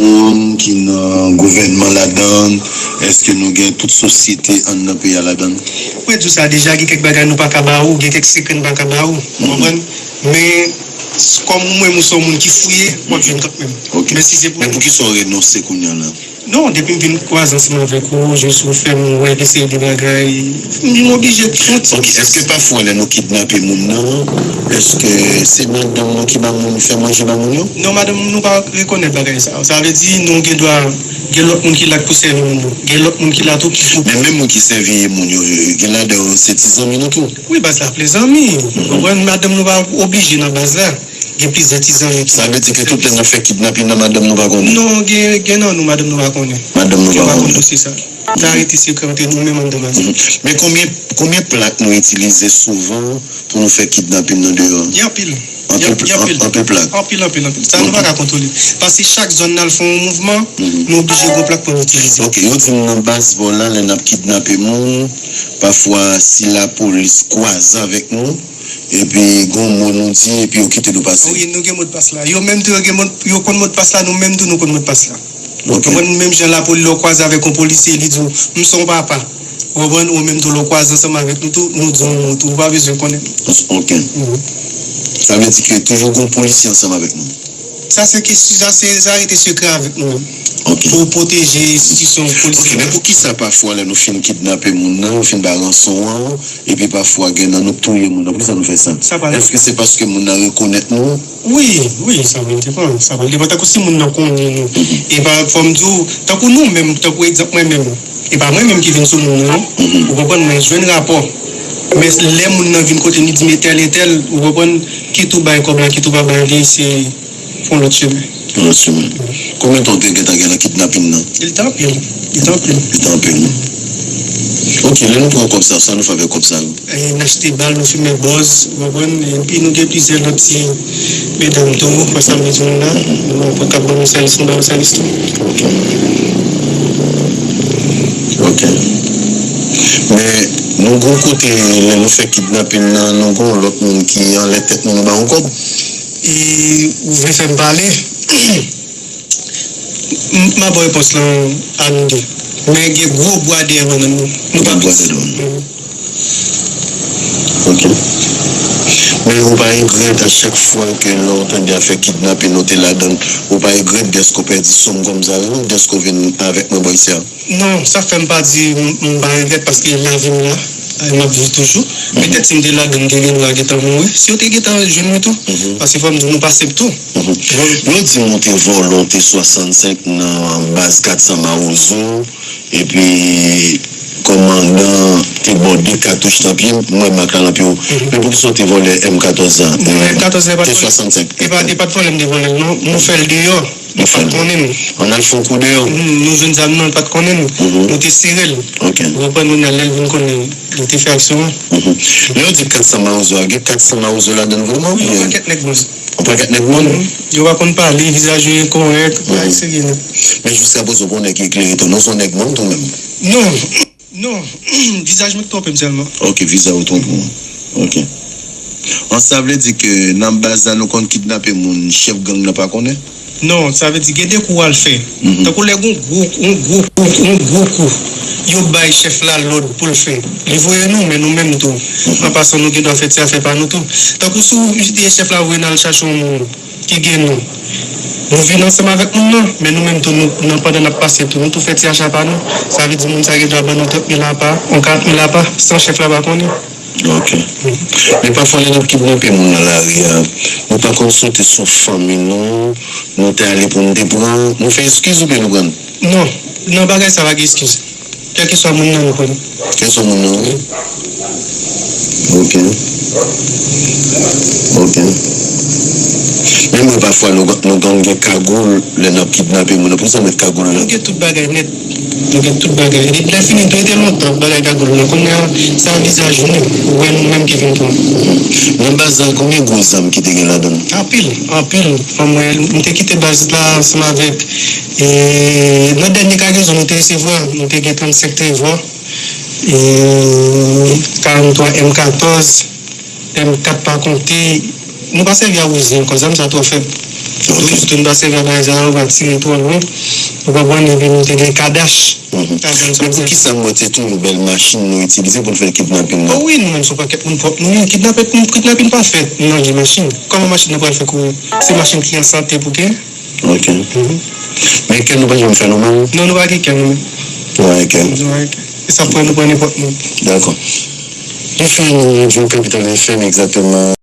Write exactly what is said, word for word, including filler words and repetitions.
moun ki nan gouvènman ladan l? Èske nou gen tout sosyete anndan peyi a ladan l? Mwen di w sa deja, gen kèk bagay nou pa ka ba ou, gen kèk sekrè n pa ka ba ou, ou konprann? Men, kòm ou menm ou se yon moun ki fouye, w ap jwenn kanmenm. Ok. Men si se pou Men poukisa w renonse kounye a la? Non, depi m vin kwaze ansanm avèk ou, jis ou fè m wè de seri de bagay, m oblije fè yon ti Ok, èske pafwa lè nou kidnape moun nan, èske se madanm nou ki ba moun fè manje ba moun yo? Non, madanm nou pa rekonèt bagay sa. Sa vle di nou gen dwa gen lòt moun ki la pou sèvi moun yo. Gen lòt moun ki la tou ki pou Men menm moun ki sèvi moun yo, gen ladan yo se ti zanmi nou tou. Wi, baz la ple zanmi. Ou konprann, madanm nou pa oblije nan baz la. Gen plizyè ti zanmi ki Sa vle di ke tout lè n ap fè kidnapin nan, madanm nou pa konnen? Non, gen, gen nan nou madanm nou pa konnen. Madanm nou Yo pa pa konnen konnen. dosye sa. Sa rete sekrè ant nou menm anndan baz la. Mhm. Men konbyen, konbyen plak nou itilize souvan pou nou fè kidnapin nan deyò? Gen anpil. Anpil, Gen, gen anpil. an- anpil plak. Anpil, anpil, anpil. Sa nou pa ka kontwole. Paske chak zòn n al fè yon mouvman, Mhm. nou oblije gen plak pou nou itilize. Ok, yo di m nan baz pa w la, lè n ap kidnape moun, pafwa si lapolis kwaze avèk nou, epi gen yon mo nou di, epi yo kite nou pase. Wi, nou gen modpas la. Yo menm tou, yo gen mod, yo konn modpas la, nou menm tou, nou konn modpas la. Ok. Ou konprann, menm jan lapolis, lè w kwaze avèk yon polisye, li di w, "M se yon papa." Ou konprann, ou menm tou, lè w kwaze ansanm avèk nou tou, nou di w yon mo tou, ou pa bezwen konnen. Ok. Mhm. Sa vle di ke toujou gen yon polisye ansanm avèk nou? Sa se kesyon, sa se, sa rete sekrè avèk nou menm. Ok. Pou pwoteje enstitisyon Ok, polisye. men poukisa pafwa lè nou fin kidnape moun nan, nou fin bay ranson an, epi pafwa gen nan nou k touye moun nan, poukisa nou fè sa? Sa pral Èske se paske moun nan rekonèt nou? Wi, wi, sa pral depann. Sa pral depann. Tankou si moun nan konnen nou, e pa fò m di w, tankou nou menm, tankou egzanp mwen menm, e pa mwen menm ki vin sou moun nan, non. Mhm. Ou konprann, mwen jwenn rapò. Men lè moun nan vin kote m, li di m entèl, entèl, ou konprann, kit ou bay kòb la, kit ou pa bay li, se yon lòt chemen. Yon lòt chemen. Konbyen tan w te gentan gen nan kidnapin nan? Li te anpil. Li te anpil. Li te anpil. Ok, lè nou pran kòb sa, sa nou fè avèk kòb sa yo? E, n achte bal, nou fimen bòz, ou konprann? Epi nou gen plizyè lòt ti medam tou, wè sa m vle di w la, nou pran k ap ban nou sèvis, nou ba yo sèvis tou. Ok. Ok. Men, nou gon kote, lè nou fè kidnapin nan, nou gon lòt moun ki anlè tèt nou, nou ba yon kòb? E, ou vle fè m pale? M, m ap ba w repons lan a nou de. Men gen gwo bwa dèyè bannann nou. Nou pa Gwo bwa dèyè bannann. Mhm. Ok. Men ou pa regrèt a chak fwa ke lè w tande afè kidnapin nou te ladan l, ou pa regrèt dèske w pèdi sòm kòm sa yo, dèske w vin avèk mwen bò isi a? Non, sa fè m pa di m, m pa regrèt paske lavi m la, e, m ap viv toujou. Mhm. Petèt si m te ladan l, m te gen dwa gentan mouri. Si yo te gentan jwenn mwen tou. Mhm. Paske fò m di w, nou pa senp tou. Mhm. Yo di m ou te vòlè, w te swasannsenk nan baz kat san Mawozo, epi kòmandan te ba w de katouch nan pye, m wè mak la nan pye w. Mhm. Men poukisa w te vòlè M katòz la? M, M katòz la, e pa t vòlè. T swasannsenk. E pa, e pa t vòlè m te vòlè l, non. Nou fè l deyò. Li pa t konnen nou. Ann al fè yon kou deyò. Nou, nou jwenn zam nan, li pa t konnen nou. Mhm. Nou te sere l. Ok. Ou konprann, kounye a lè l vin konnen, li te fè aksyon an. Mhm. Lè yo di kat san Mawozo a, gen kat san Mawozo ladan l vrèman? Wi, yon pakèt nèg moun. Yon pakèt nèg moun? Mhm. Yo pa konn pale, vizaj yo enkorèk, bagay serye nèt. Men jiskaprezan, ou pa yon nèg ki eklere tou, non, se yon nèg moun tou menm? Non. Non, vizaj mwen ki twonpe m sèlman. Ok, vizaj ou twonpe w. Ok. An, sa vle di ke nan baz la nou konn kidnape moun, chèf gang nan pa konnen? Non, sa vle di gen de kou w al fè. Mhm. Tankou lè gon gwo, gon gwo kou, gon gwo kou, yo bay chèf la lòd pou l fè. Li voye nou, men nou menm tou. Mhm. An pasan, nou gen dwa fè ti afè pa nou tou. Tankou si w, chèf la voye n al chache yon moun ki gen nou. Nou vin ansanm avèk moun nan, men nou menm tou, nou, nan pandan n ap pase tou, nou tou fè ti acha pa nou. Sa vle di moun sa gen dwa ban nou trant mil apa, yon karant mil apa, san chèf la pa konnen. Ok. Men pafwa lè n ap kidnape moun nan lari a, nou pa konn soti sou fanmi nou, nou te ale pou n te pran, nou fè eskiz oubyen nou pran? Non, nan bagay sa pa gen eskiz. Kèlkeswa moun nan nou pran. Kèlkeswa moun nan, wi. Ok. Ok. Menm mwen pafwa nou, nou konn gen kagoul lè n ap kidnape moun nan. Poukisa w met kagoul la? Nou gen tout bagay nèt. Nou gen tout bagay. Depi lè fini tou, te lontan bagay kagoul la. Kounye a, sa vizaj nou. Ou wè nou menm ki vin pran. Nan baz la, konbyen gwo zam ki te gen ladan l? Anpil, anpil. Mwen, m te kite baz la ansanm avèk, e, nan dènye kagezon nou te resevwa, nou te gen trannsenk Trevor. E, karannntwa M katòz, M kat pa konte. Nou pa sèvi a Uzi ankò, zam sa twò fèb. Tou, tou n pase vè bagay sa yo, pa tire twò lwen. Ou konprann, epi nou te gen kadach. Men pou ki sa mwen te toujou bèl machin nou itilize pou n fè kidnapin nan? Wi, nou menm se yon pakèt moun pwòp nou ye. Kidnapin pa fèt nan je machin. Kòman machin nan pral fè kouri? Se machin ki an sante pou gen. Ok. Men kè nou pa janm fè nou mal? Non, nou pa gen kè nou menm. Nou pa gen kè. E sa fè nou pran nenpòt moun. Dakò. F M, Radio Capital F M, egzakteman.